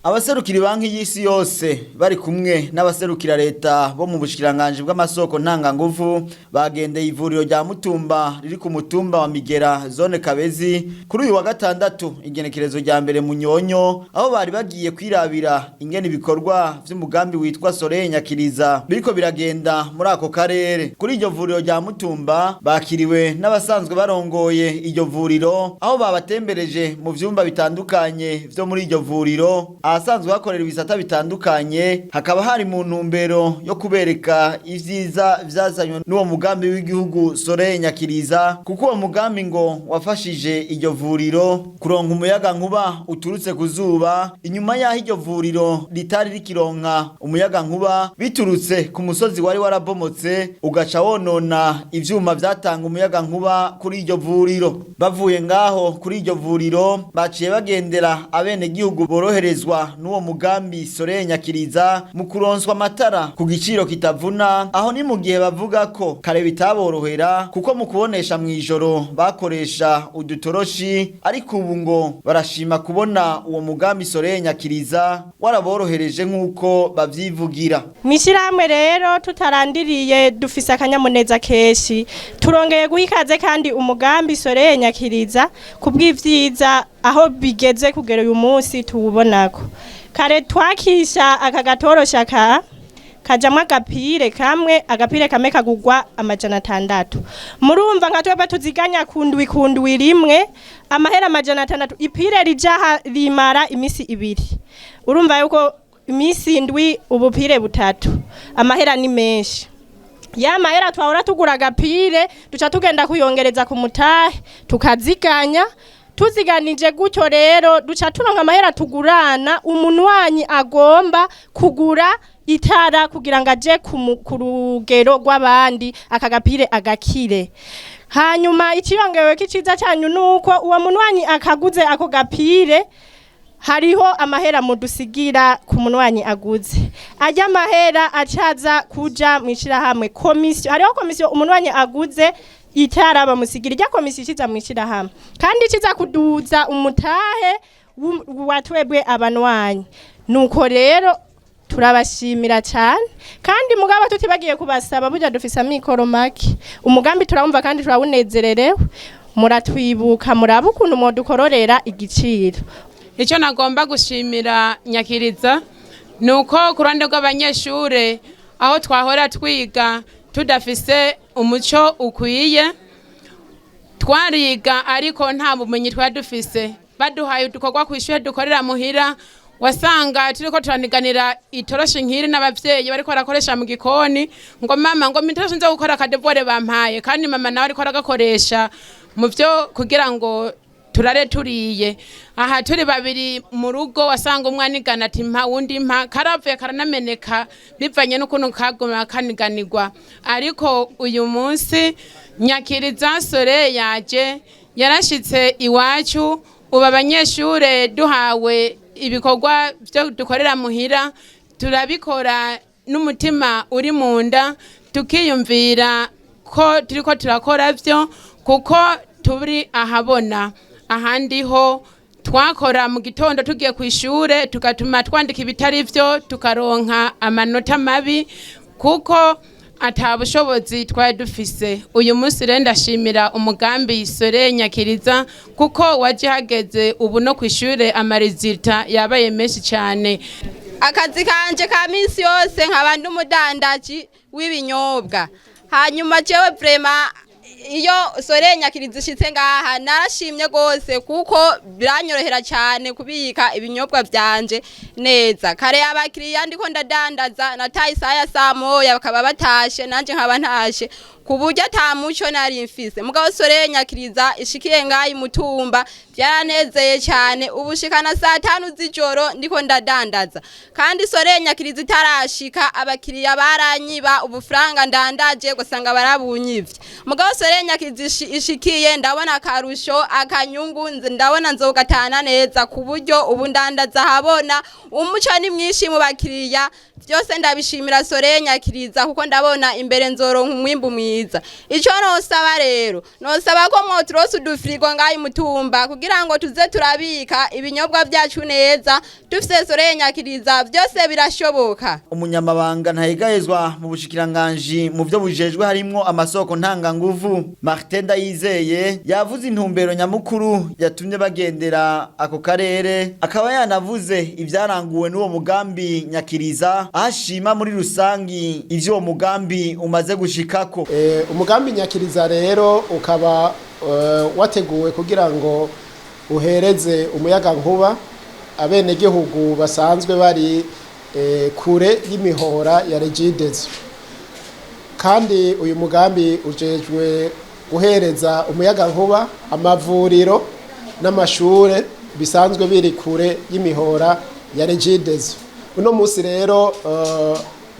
Abaserukira Banki y'Isi Yose bari kumwe n'abaserukira leta bo mu bushikiranganji bw'amasoko ntanganguvu bagendeye ivuriro rya Mutumba riri ku mutumba wa Migera, zone Kabezi, kuri uyu wa gatandatu, igenekerezo rya 1 Munyonyo, aho bari bagiye kwirabira ingene ibikorwa vy'umugambi witwa Soleil Nyakiriza biriko biragenda muri ako karere. Kuri iryo vuriro rya Mutumba bakiriwe n'abasanzwe barongoye iryo vuriro, aho babatembereje mu vyumba bitandukanye vyo muri iryo vuriro ahasanzwe hakorera ibisata bitandukanye. Hakaba hari mu ntumbero yo kubereka ivyiza vyazanywe n'uwo mugambi w'igihugu Soleil Nyakiriza, kuko uwo mugambi ngo wafashije iryo vuriro kuronka umuyaga nkuba uturutse ku zuba, inyuma y'aho iryo vuriro ritari rikironka umuyaga nkuba biturutse ku musozi wari warabomotse, ugaca wonona ivyuma vyatanga umuyaga nkuba kuri iryo vuriro. Bavuye ngaho kuri iryo vuriro, baciye bagendera abenegihugu boroherezwa n'uwo mugambi Soleil Nyakiriza mu kuronswa amatara ku giciro kitavuna. Aho ni mu gihe bavuga ko kare bitaborohera, kuko mu kubonesha mw'ijoro bakoresha udutoroshi, ariko ubu ngo barashima kubona uwo mugambi Soleil Nyakiriza waraborohereje, nk'uko bavyivugira. Mw'ishyirahamwe rero tutarandiriye, dufise akanyamuneza kenshi. Turongeye guha ikaze kandi umugambi Soleil Nyakiriza kubw'ivyiza aho bigeze kugera uyu munsi tuwubonako. Kare twakisha aka gatorosha ka kajamwo agapire kamwe, agapire kamwe kagugwa 600. Murumva nka twebwe tuziganya kundwi kundwi rimwe, amahera 600, ipire rija rimara imisi 2. Urumva yuko imisi 7 ubupire butatu, amahera ni menshi. Ya mahera twahora tugura agapire duca tugenda kuyongereza ku mutahe, tukaziganya. Tuziganije gutyo rero duca turonka amahera tugurana umunwanyi agomba kugura itara kugira ngo aje ku rugero rw'abandi, aka gapire agakire. Hanyuma ikiyongewe k'iciza cyanyu nuko uwo munwanyi akaguze ako gapire, hariho amahera mudusigira ku munwanyi aguze. Ajya amahera acaza kuja mwishirahamwe komisiyo. Hariho komisiyo umunwanyi aguze itara bamusigira. Ijya komisiyo ikiza mwishirahamwe kandi ikiza kuduza umutahe wa twebwe abanwanyi. Nuko rero turabashimira cyane, kandi mugabo tutibagiye kubasaba, burya dufise amikoro make. Umugambi turawumva kandi turawunezererewe. Muratwibuka, muraba ukuntu mwodukororera igiciro. Icyo nagomba gushimira Nyakiriza ni uko ku ruhande rw'abanyeshure, aho twahora twiga tudafise umuco ukwiye, twariga ariko nta bumenyi twari dufise. Baduhaye udukorwa ku ishuri dukorera muhira, wasanga turiko turaniganira itoroshi nkiri n'abavyeyi bariko barakoresha mu gikoni, ngo mama, ngo mitoroshi nzo gukora akadevoir bampaye, kandi mama nawe ariko aragakoresha mu vyo kugira ngo turare turiye. Aha turi babiri mu rugo, wasanga umwe anigana ati mpa, wundi mpa, karavuye karanameneka bivanye n'ukuntu kaguma kaniganirwa. Ariko uyu munsi Nyakiriza Soleil yaje yarashitse iwacu. Ubu abanyeshure duhawe ibikorwa byo dukorera muhira, turabikora n'umutima uri mu nda, tukiyumvira ko turiko turakora byo kuko turi ahabona. Ahandi ho twakora mu gitondo tugiye ku ishure, tugatuma twandika ibitari byo, tukaronka amanota mabi kuko ata bushobozi twari dufise. Uyu munsi rero ndashimira umugambi Soleil Nyakiriza kuko waje hageze. Ubu no ku ishure ama résultats yabaye menshi cyane. Akazi kanje ka minsi yose, nkaba ndi umudandaji w'ibinyobwa. Hanyuma jewe vraiment, iyo Soleil Nyakiriza ishitse ngaha, narashimye rwose kuko biranyorohera cyane kubika ibinyobwa byanje neza. Kare abakiriya ndiko ndadandaza, nataye isaha ya saa 1 bakaba batashe, nanje nkaba ntashe, ku buryo ata muco nari mfise. Mugabo Soleil Nyakiriza ishikiye ngaha imutumba, byaranezeye cyane. Ubu shikana saa 5 z'ijoro ndiko ndadandaza, kandi Soleil Nyakiriza itarashika, abakiriya baranyiba ubufaranga ndandaje, gusanga barabunyivye. Mugabo Soleil Soleil Nyakiriza ishikiye, ndabona akarusho, akanyungu, ndabona nzogatana neza ku buryo ubu ndandaza habona, umuco ni mwinshi mu bakiriya. Byose ndabishimira Soleil Nyakiriza, kuko ndabona imbere nzoronka umwimbu mwiza. Ico nosaba rero, nosaba ko mwoturonsa udufirigo ngaha Mutumba kugira ngo tuze turabika ibinyobwa byacu neza. Dufise Soleil Nyakiriza, byose birashoboka. Umunyamabanga ntayegayezwa mu bushikiranganji mu byo bujejwe harimwo amasoko ntanganguvu, Martin Ndayizeye, yavuze intumbero nyamukuru yatumye bagendera ako karere, akaba yanavuze ibyaranguwe n'uwo mugambi Nyakiriza, ashima muri rusangi ivyo uwo mugambi umaze gushikako. Umugambi Nyakiriza rero ukaba wateguwe kugira ngo uhereze umuyaga nkuba abenegihugu basanzwe bari kure y'imihora ya Regideso. Kandi uyu mugambi ujejwe guhereza umuyaga nkuba amavuriro n'amashure bisanzwe biri kure y'imihora ya Regideso. Uno munsi rero,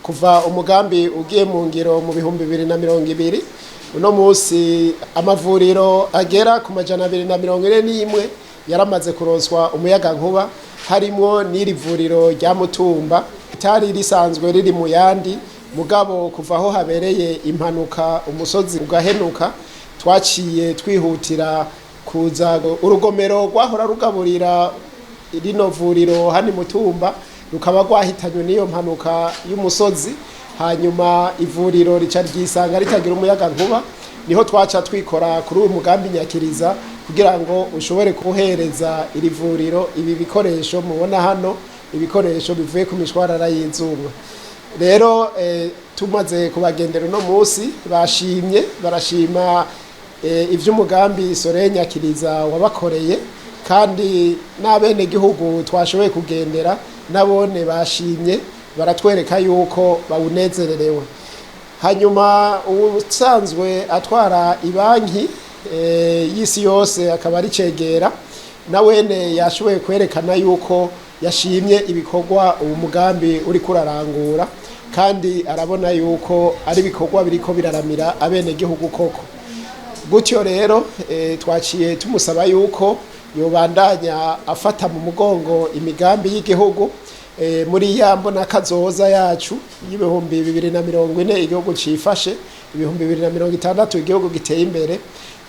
kuva umugambi ugiye mu ngiro mu 2020, uno munsi amavuriro agera ku 241 yaramaze kuronswa umuyaga nkuba, harimwo n'iri vuriro rya Mutumba itari risanzwe riri mu yandi. Mugabo kuva aho habereye impanuka, umusozi ugahenuka, twaciye twihutira kuza. Urugomero rwahora rugaburira rino vuriro hano Mutumba rukaba rwahitanywe n'iyo mpanuka y'umusozi, hanyuma ivuriro rica ryisanga ritagira umuyaga nkuba. Niho twaca twikora kuri uyu mugambi Nyakiriza kugira ngo ushobore kuhereza iri vuriro ibi bikoresho mubona hano, ibikoresho bivuye ku mishwarara y'izuba. Rero tumaze kubagendera uno munsi, bashimye, barashima ivy'umugambi Soleil Nyakiriza wabakoreye. Kandi n'abenegihugu twashoboye kugendera nabone bashimye, baratwereka yuko bawunezererewe. Hanyuma usanzwe atwara ibanki y'isi yose, akaba ari cegera, nawene yashoboye kwerekana yuko yashimye ibikorwa uwo mugambi uri kurarangura, kandi arabona yuko ari ibikorwa biriko biraramira abenegihugu koko. Gutyo rero twaciye tumusaba yuko yobandanya afata mu mugongo imigambi y'igihugu muri ya mbona kazoza yacu y'2040, igihugu cifashe, 2060, igihugu giteye imbere.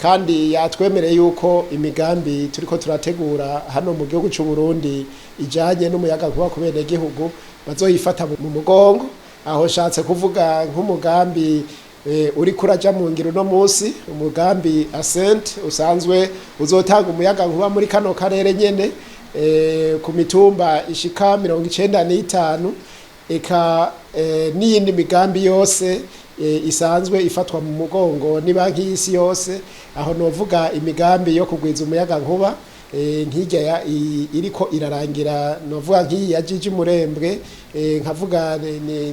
Kandi yatwemereye yuko imigambi turiko turategura hano mu gihugu c'u Burundi ijanye n'umuyaga nkuba ku benegihugu bazoyifata mu mugongo. Aho nshatse kuvuga nk'umugambi uri kuraja mu ngiro uno munsi, umugambi Ascent, usanzwe uzotanga umuyaga nkuba muri kano karere nyene ku mitumba ishika 95, eka n'iyindi migambi yose isanzwe ifatwa mu mugongo ni Banki y'Isi Yose. Aho novuga imigambi yo kugwiza umuyaga nkuba nk'irya iriko irarangira, novuga nk'iyi ya Jiji Murembwe, nkavuga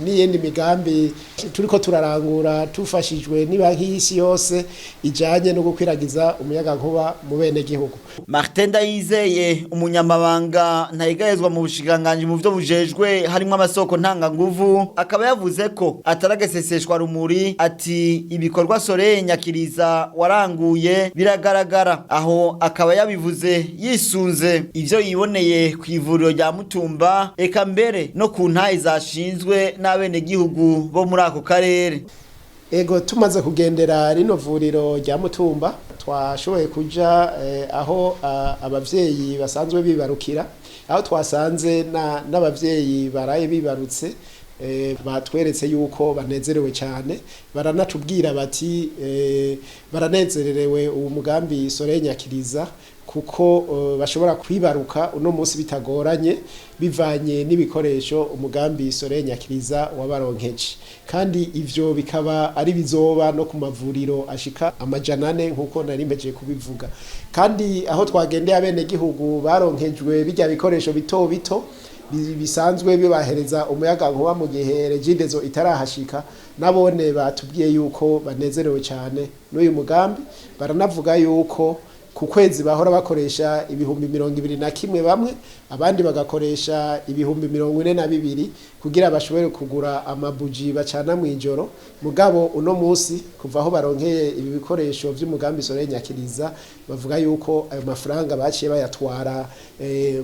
n'iyindi migambi turiko turarangura tufashijwe ni Banki y'Isi Yose ijanye no gukwiragiza umuyaga nkuba mu bene gihugu. Martin Ndayizeye, umunyamabanga ntayegayezwa mu bushikiranganji mu byo bujejwe harimwo amasoko ntanganguvu, akaba yavuze ko atarageseseshwa rumuri, ati ibikorwa Soleil Nyakiriza waranguye biragaragara. Aho akaba yabivuze yisunze ivyo yiboneye ku ivuriro rya Mutumba, eka mbere no ku ntahe zashinzwe n'abenegihugu bo muri ako karere. Ego, tumaze kugendera rino vuriro rya Mutumba, twashoboye kuja aho abavyeyi basanzwe bibarukira, aho twasanze n'abavyeyi baraye bibarutse. Batweretse yuko banezerewe cyane, baranatubwira bati baranezererewe uwo mugambi Soleil Nyakiriza, kuko bashobora kwibaruka uno munsi bitagoranye, bivanye n'ibikoresho umugambi Soleil Nyakiriza wabaronkeje. Kandi ivyo bikaba ari bizoba no ku mavuriro ashika 400, nkuko nari mpejeje kubivuga. Kandi aho twagendeye abenegihugu baronkejwe bijya bikoresho bito bito bisanzwe bibahereza umuyaga nkuba mu gihe Regideso itarahashika, nabone batubwiye yuko banezerewe cyane n'uyu mugambi. Baranavuga yuko Ku kwezi bahora bakoresha 21,000 bamwe, abandi bagakoresha 42,000 kugira bashobore kugura amabuji bacana mu ijoro. Mugabo uno munsi, kuva aho baronkeye ibi bikoresho vy'umugambi Soleil Nyakiriza, bavuga yuko ayo mafaranga baciye bayatwara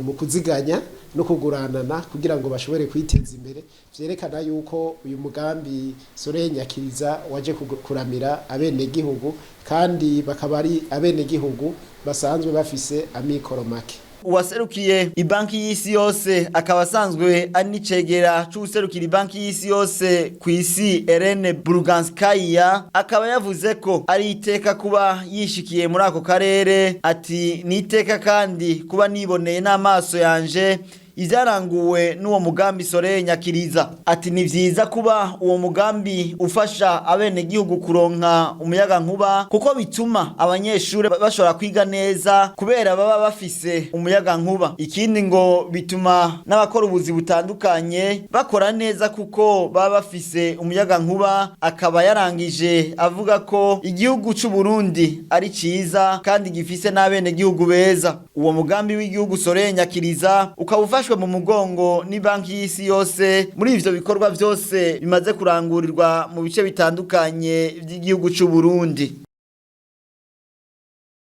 mu kuziganya no kuguranana kugira ngo bashobore kwiteza imbere. Vyerekana yuko uyu mugambi Soleil Nyakiriza waje kuramira abenegihugu, kandi bakaba ari abenegihugu basanzwe bafise amikoro make. Uwaserukiye Ibanki y'Isi Yose, akaba asanzwe ari n'icegera c'uwuserukira Ibanki y'Isi Yose ku isi, Irene Burganskaya, akaba yavuze ko ari iteka kuba yishikiye muri ako karere. Ati: "Ni iteka kandi kuba niboneye n'amaso yanje ivyaranguwe n'uwo mugambi Soleil Nyakiriza." Ati: "Ni vyiza kuba uwo mugambi ufasha abenegihugu kuronka umuyaga nkuba, kuko bituma abanyeshuri bashobora kwiga neza kubera baba bafise umuyaga nkuba. Ikindi ngo bituma n'abakora ubuzi butandukanye bakora neza kuko baba bafise umuyaga nkuba." Akaba yarangije avuga ko igihugu c'u Burundi ari ciza kandi gifise n'abenegihugu beza. Uwo mugambi w'igihugu Soleil Nyakiriza ukaba ufashwe mu mugongo ni Banki y'Isi Yose muri ivyo bikorwa vyose bimaze kurangurirwa mu bice bitandukanye vy'igihugu c'u Burundi.